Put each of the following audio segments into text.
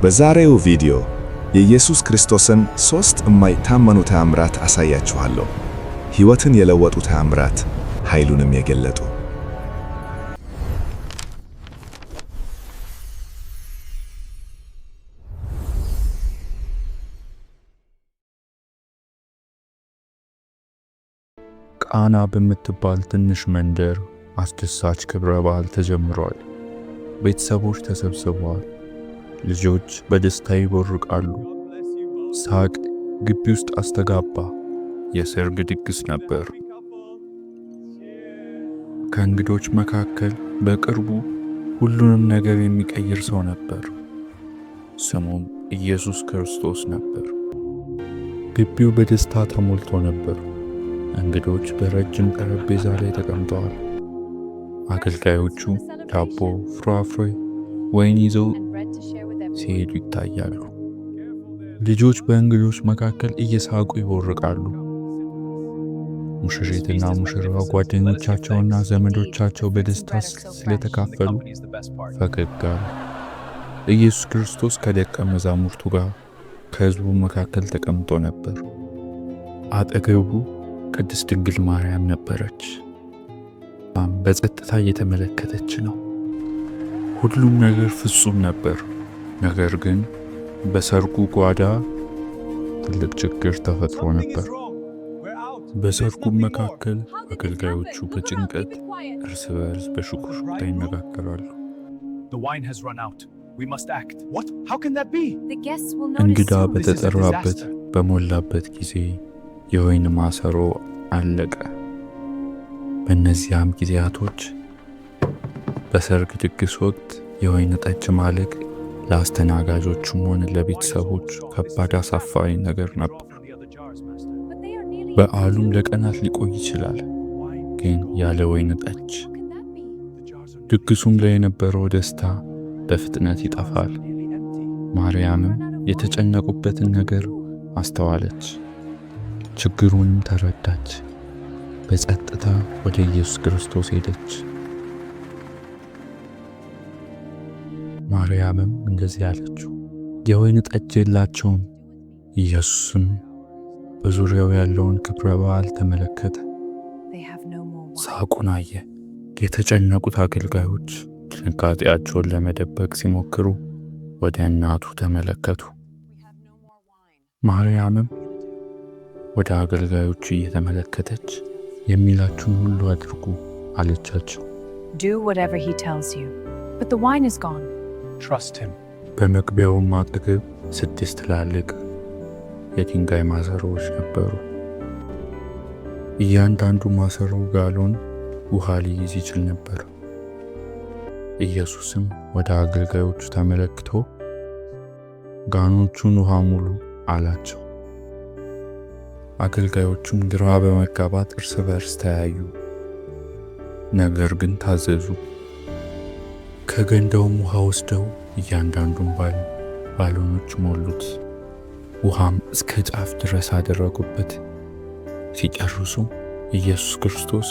በዛሬው ቪዲዮ የኢየሱስ ክርስቶስን ሦስት የማይታመኑ ተአምራት አሳያችኋለሁ። ሕይወትን የለወጡ ተአምራት፣ ኃይሉንም የገለጡ። ቃና በምትባል ትንሽ መንደር አስደሳች ክብረ በዓል ተጀምሯል። ቤተሰቦች ተሰብስበዋል። ልጆች በደስታ ይቦርቃሉ። ሳቅ ግቢ ውስጥ አስተጋባ። የሰርግ ድግስ ነበር። ከእንግዶች መካከል በቅርቡ ሁሉንም ነገር የሚቀይር ሰው ነበር። ስሙም ኢየሱስ ክርስቶስ ነበር። ግቢው በደስታ ተሞልቶ ነበር። እንግዶች በረጅም ጠረጴዛ ላይ ተቀምጠዋል። አገልጋዮቹ ዳቦ፣ ፍራፍሬ፣ ወይን ይዘው ሲሄዱ ይታያሉ። ልጆች በእንግዶች መካከል እየሳቁ ይቦርቃሉ። ሙሽሪትና ሙሽራው ጓደኞቻቸውና ዘመዶቻቸው በደስታ ስለተካፈሉ ፈገግ አሉ። ኢየሱስ ክርስቶስ ከደቀ መዛሙርቱ ጋር ከሕዝቡ መካከል ተቀምጦ ነበር። አጠገቡ ቅድስት ድንግል ማርያም ነበረች። በጸጥታ እየተመለከተች ነው። ሁሉም ነገር ፍጹም ነበር። ነገር ግን በሰርጉ ጓዳ ትልቅ ችግር ተፈጥሮ ነበር። በሰርጉ መካከል አገልጋዮቹ በጭንቀት እርስ በእርስ በሹክሹክታ ይነጋገራሉ። እንግዳ በተጠራበት በሞላበት ጊዜ የወይን ማሰሮ አለቀ። በእነዚያም ጊዜያቶች በሰርግ ድግስ ወቅት የወይን ጠጅ ማለቅ ለአስተናጋጆቹም ሆነ ለቤተሰቦች ከባድ አሳፋሪ ነገር ነበር። በዓሉም ለቀናት ሊቆይ ይችላል፣ ግን ያለ ወይን ጠጅ ድግሱም ላይ የነበረው ደስታ በፍጥነት ይጠፋል። ማርያምም የተጨነቁበትን ነገር አስተዋለች፣ ችግሩንም ተረዳች። በጸጥታ ወደ ኢየሱስ ክርስቶስ ሄደች። ማርያምም እንደዚህ አለችው፣ የወይን ጠጅ የላቸውም። ኢየሱስም በዙሪያው ያለውን ክብረ በዓል ተመለከተ፣ ሳቁን አየ። የተጨነቁት አገልጋዮች ድንጋጤያቸውን ለመደበቅ ሲሞክሩ ወደ እናቱ ተመለከቱ። ማርያምም ወደ አገልጋዮቹ እየተመለከተች የሚላችሁን ሁሉ አድርጉ አለቻቸው። Do whatever he tells you. But the wine is gone. Trust him. በመግቢያውም አጠገብ ስድስት ትላልቅ የድንጋይ ማሰሮዎች ነበሩ። እያንዳንዱ ማሰሮ ጋሎን ውሃ ሊይዝ ይችል ነበር። ኢየሱስም ወደ አገልጋዮቹ ተመለክቶ ጋኖቹን ውሃ ሙሉ አላቸው። አገልጋዮቹም ግራ በመጋባት እርስ በርስ ተያዩ፣ ነገር ግን ታዘዙ። ከገንዳውም ውሃ ወስደው እያንዳንዱን ባሎኖች ሞሉት። ውሃም እስከ ጫፍ ድረስ አደረጉበት። ሲጨርሱ ኢየሱስ ክርስቶስ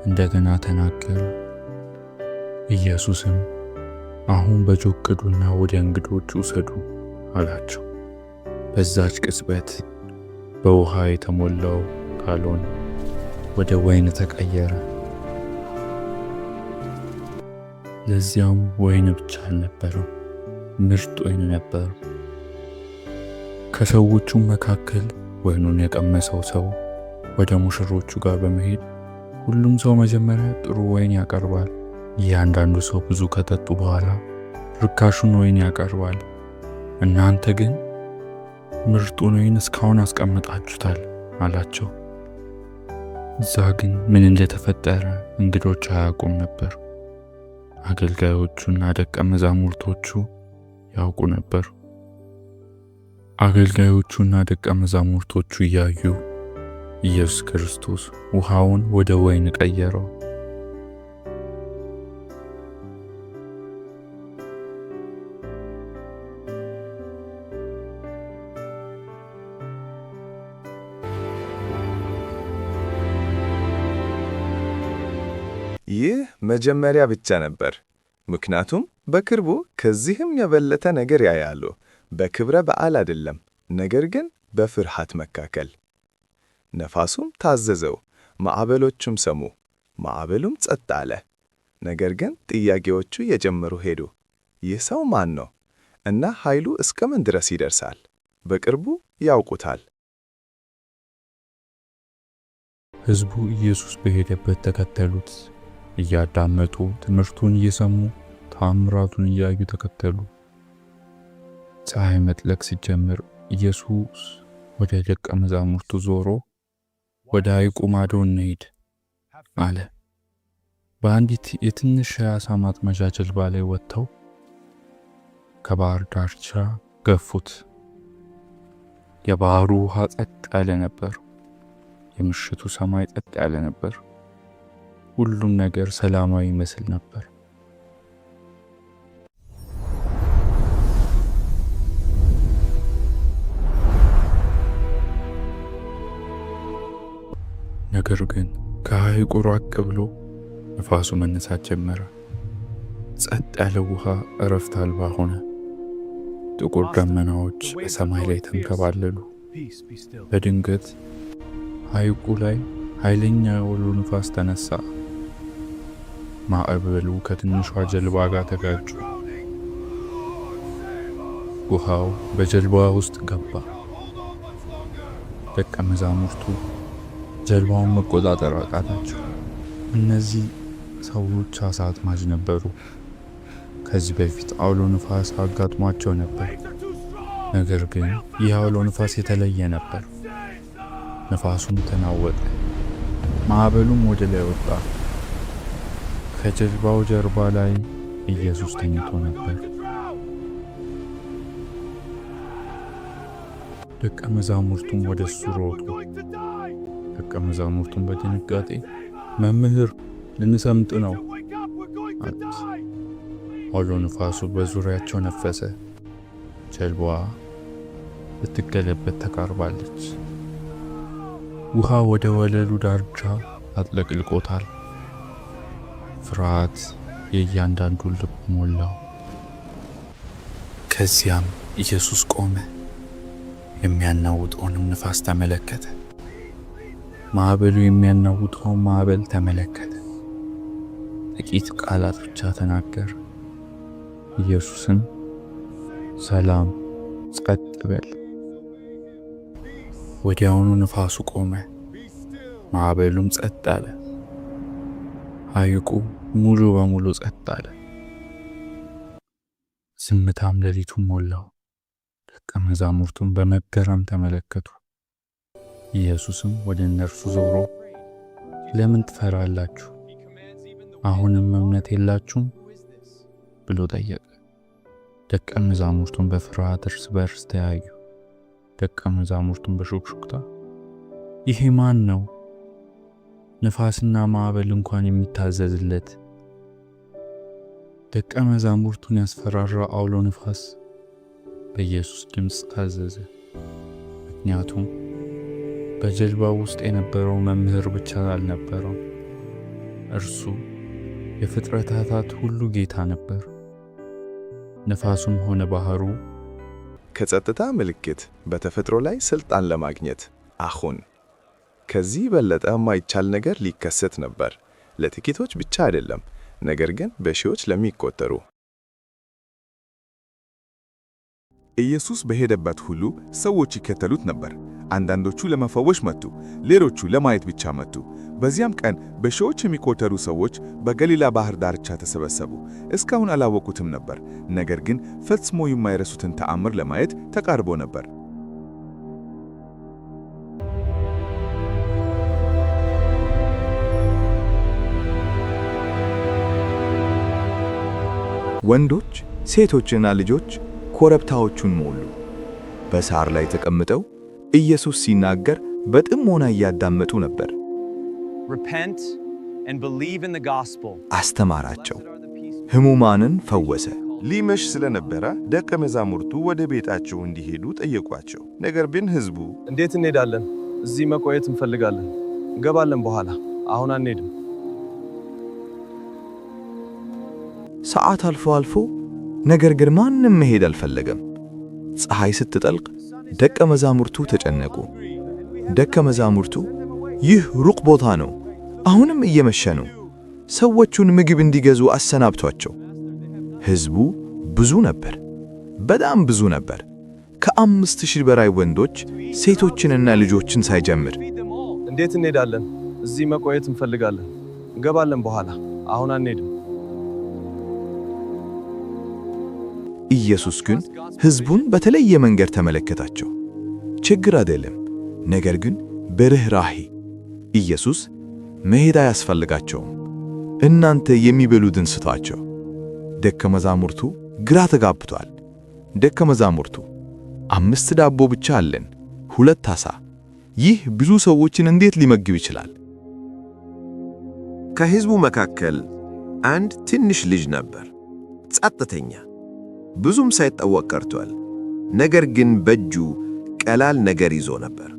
እንደገና ተናገረ። ኢየሱስም አሁን በጆግ ቅዱና ወደ እንግዶች ውሰዱ አላቸው። በዛች ቅጽበት በውሃ የተሞላው ጋሎን ወደ ወይን ተቀየረ። ለዚያም ወይን ብቻ አልነበረም፣ ምርጥ ወይን ነበር። ከሰዎቹም መካከል ወይኑን የቀመሰው ሰው ወደ ሙሽሮቹ ጋር በመሄድ ሁሉም ሰው መጀመሪያ ጥሩ ወይን ያቀርባል፣ እያንዳንዱ ሰው ብዙ ከጠጡ በኋላ ርካሹን ወይን ያቀርባል። እናንተ ግን ምርጡን ወይን እስካሁን አስቀምጣችሁታል አላቸው። እዛ ግን ምን እንደተፈጠረ እንግዶች አያውቁም ነበር። አገልጋዮቹና ደቀ መዛሙርቶቹ ያውቁ ነበር። አገልጋዮቹና ደቀ መዛሙርቶቹ እያዩ ኢየሱስ ክርስቶስ ውሃውን ወደ ወይን ቀየረው። ይህ መጀመሪያ ብቻ ነበር፣ ምክንያቱም በቅርቡ ከዚህም የበለጠ ነገር ያያሉ። በክብረ በዓል አይደለም፣ ነገር ግን በፍርሃት መካከል። ነፋሱም ታዘዘው፣ ማዕበሎቹም ሰሙ። ማዕበሉም ጸጥ አለ። ነገር ግን ጥያቄዎቹ እየጨመሩ ሄዱ። ይህ ሰው ማን ነው? እና ኃይሉ እስከ ምን ድረስ ይደርሳል? በቅርቡ ያውቁታል። ሕዝቡ ኢየሱስ በሄደበት ተከተሉት። እያዳመጡ፣ ትምህርቱን እየሰሙ፣ ተአምራቱን እያዩ ተከተሉ። ፀሐይ መጥለቅ ሲጀምር ኢየሱስ ወደ ደቀ መዛሙርቱ ዞሮ "ወደ ሐይቁ ማዶ እንሂድ" አለ። በአንዲት የትንሽ የዓሣ ማጥመጃ ጀልባ ላይ ወጥተው ከባህር ዳርቻ ገፉት። የባህሩ ውሃ ጸጥ ያለ ነበር። የምሽቱ ሰማይ ጸጥ ያለ ነበር። ሁሉም ነገር ሰላማዊ ይመስል ነበር። ነገር ግን ከሐይቁ ራቅ ብሎ ነፋሱ መነሳት ጀመረ። ጸጥ ያለው ውሃ እረፍት አልባ ሆነ። ጥቁር ደመናዎች በሰማይ ላይ ተንከባለሉ። በድንገት ሐይቁ ላይ ኃይለኛ አውሎ ንፋስ ተነሳ። ማዕበሉ ከትንሿ ጀልባ ጋር ተጋጩ። ውሃው በጀልባዋ ውስጥ ገባ። ደቀ መዛሙርቱ ጀልባውን መቆጣጠር አቃታቸው። እነዚህ ሰዎች አሳ አጥማጅ ነበሩ። ከዚህ በፊት አውሎ ንፋስ አጋጥሟቸው ነበር። ነገር ግን ይህ አውሎ ንፋስ የተለየ ነበር። ነፋሱም ተናወጠ፣ ማዕበሉም ወደ ላይ ወጣ። ከጀልባው ጀርባ ላይ ኢየሱስ ተኝቶ ነበር። ደቀ መዛሙርቱም ወደ እሱ ሮጡ። ደቀ መዛሙርቱም በድንጋጤ "መምህር፣ ልንሰምጥ ነው" አሉት። አውሎ ንፋሱ በዙሪያቸው ነፈሰ። ጀልባዋ ልትገለበጥ ተቃርባለች። ውሃ ወደ ወለሉ ዳርቻ አጥለቅልቆታል። ፍርሃት የእያንዳንዱን ልብ ሞላው። ከዚያም ኢየሱስ ቆመ፣ የሚያናውጠውንም ንፋስ ተመለከተ። ማዕበሉ የሚያናውጠውን ማዕበል ተመለከተ። ጥቂት ቃላት ብቻ ተናገረ። ኢየሱስም "ሰላም፣ ጸጥ በል።" ወዲያውኑ ንፋሱ ቆመ፣ ማዕበሉም ጸጥ አለ። ሐይቁ ሙሉ በሙሉ ጸጥ አለ። ዝምታም ሌሊቱን ሞላው። ደቀ መዛሙርቱም በመገረም ተመለከቱ። ኢየሱስም ወደ እነርሱ ዞሮ "ለምን ትፈራላችሁ? አሁንም እምነት የላችሁም?" ብሎ ጠየቀ። ደቀ መዛሙርቱም በፍርሃት እርስ በርስ ተያዩ። ደቀ መዛሙርቱም በሹክሹክታ "ይሄ ማን ነው? ነፋስና ማዕበል እንኳን የሚታዘዝለት።" ደቀ መዛሙርቱን ያስፈራራ አውሎ ነፋስ በኢየሱስ ድምፅ ታዘዘ። ምክንያቱም በጀልባው ውስጥ የነበረው መምህር ብቻ አልነበረም። እርሱ የፍጥረታት ሁሉ ጌታ ነበር። ነፋሱም ሆነ ባህሩ ከጸጥታ ምልክት በተፈጥሮ ላይ ስልጣን ለማግኘት አሁን ከዚህ በለጠ የማይቻል ነገር ሊከሰት ነበር። ለጥቂቶች ብቻ አይደለም፣ ነገር ግን በሺዎች ለሚቆጠሩ። ኢየሱስ በሄደበት ሁሉ ሰዎች ይከተሉት ነበር። አንዳንዶቹ ለመፈወስ መጡ፣ ሌሎቹ ለማየት ብቻ መጡ። በዚያም ቀን በሺዎች የሚቆጠሩ ሰዎች በገሊላ ባህር ዳርቻ ተሰበሰቡ። እስካሁን አላወቁትም ነበር፣ ነገር ግን ፈጽሞ የማይረሱትን ተአምር ለማየት ተቃርቦ ነበር። ወንዶች፣ ሴቶችና ልጆች ኮረብታዎቹን ሞሉ። በሳር ላይ ተቀምጠው ኢየሱስ ሲናገር በጥሞና እያዳመጡ ነበር። Repent and believe in the gospel. አስተማራቸው፣ ሕሙማንን ፈወሰ። ሊመሽ ስለነበረ ደቀ መዛሙርቱ ወደ ቤታቸው እንዲሄዱ ጠየቋቸው። ነገር ግን ሕዝቡ እንዴት እንሄዳለን? እዚህ መቆየት እንፈልጋለን። እንገባለን በኋላ፣ አሁን አንሄድም። ሰዓት አልፎ አልፎ ነገር ግን ማንም መሄድ አልፈለገም። ፀሐይ ስትጠልቅ ደቀ መዛሙርቱ ተጨነቁ። ደቀ መዛሙርቱ ይህ ሩቅ ቦታ ነው፣ አሁንም እየመሸ ነው፣ ሰዎቹን ምግብ እንዲገዙ አሰናብቷቸው። ሕዝቡ ብዙ ነበር፣ በጣም ብዙ ነበር። ከ5,000 በላይ ወንዶች፣ ሴቶችንና ልጆችን ሳይጨምር። እንዴት እንሄዳለን? እዚህ መቆየት እንፈልጋለን። እንገባለን በኋላ። አሁን አንሄድም። ኢየሱስ ግን ሕዝቡን በተለየ መንገድ ተመለከታቸው። ችግር አይደለም፣ ነገር ግን በርህራሄ። ኢየሱስ መሄድ አያስፈልጋቸውም፣ እናንተ የሚበሉትን ስጧቸው። ደቀ መዛሙርቱ ግራ ተጋብቷል። ደቀ መዛሙርቱ 5 ዳቦ ብቻ አለን፣ 2 ዓሣ። ይህ ብዙ ሰዎችን እንዴት ሊመግብ ይችላል? ከሕዝቡ መካከል አንድ ትንሽ ልጅ ነበር፣ ጸጥተኛ፣ ብዙም ሳይታወቅ ቀርቷል። ነገር ግን በእጁ ቀላል ነገር ይዞ ነበር፣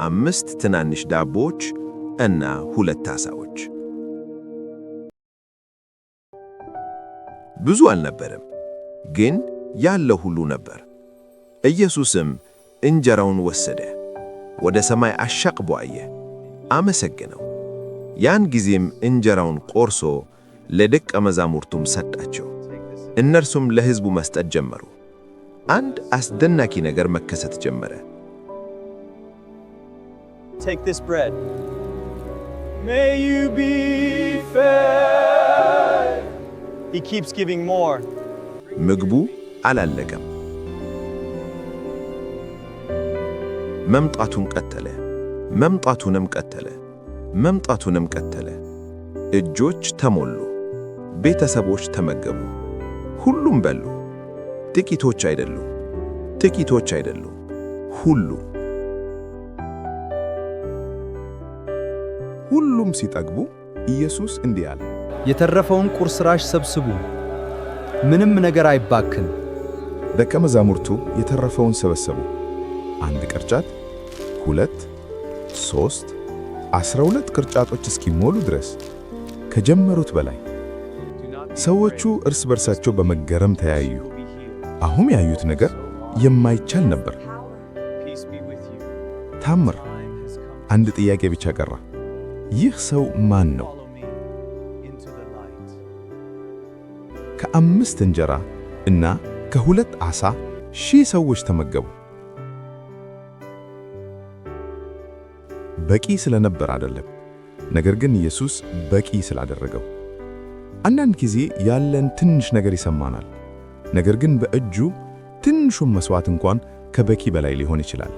5 ትናንሽ ዳቦዎች እና 2 ዓሣዎች። ብዙ አልነበረም፣ ግን ያለው ሁሉ ነበር። ኢየሱስም እንጀራውን ወሰደ፣ ወደ ሰማይ አሻቅቦ አየ፣ አመሰገነው። ያን ጊዜም እንጀራውን ቆርሶ ለደቀ መዛሙርቱም ሰጣቸው። እነርሱም ለሕዝቡ መስጠት ጀመሩ። አንድ አስደናቂ ነገር መከሰት ጀመረ። Take this bread. May you be fed. He keeps giving more. ምግቡ አላለቀም። መምጣቱን ቀጠለ። መምጣቱንም ቀጠለ። መምጣቱንም ቀጠለ። እጆች ተሞሉ። ቤተሰቦች ተመገቡ። ሁሉም በሉ። ጥቂቶች አይደሉም። ጥቂቶች አይደሉም። ሁሉም። ሁሉም ሲጠግቡ ኢየሱስ እንዲህ አለ፣ የተረፈውን ቁርስራሽ ሰብስቡ፣ ምንም ነገር አይባክን። ደቀ መዛሙርቱ የተረፈውን ሰበሰቡ። አንድ ቅርጫት፣ 2፣ 3፣ 12 ቅርጫቶች እስኪሞሉ ድረስ ከጀመሩት በላይ። ሰዎቹ እርስ በርሳቸው በመገረም ተያዩ። አሁን ያዩት ነገር የማይቻል ነበር። ታምር። አንድ ጥያቄ ብቻ ቀረ። ይህ ሰው ማን ነው? ከ5 እንጀራ እና ከ2 ዓሣ 1,000 ሰዎች ተመገቡ። በቂ ስለነበር አይደለም፣ ነገር ግን ኢየሱስ በቂ ስላደረገው። አንዳንድ ጊዜ ያለን ትንሽ ነገር ይሰማናል፣ ነገር ግን በእጁ ትንሹን መስዋዕት እንኳን ከበቂ በላይ ሊሆን ይችላል።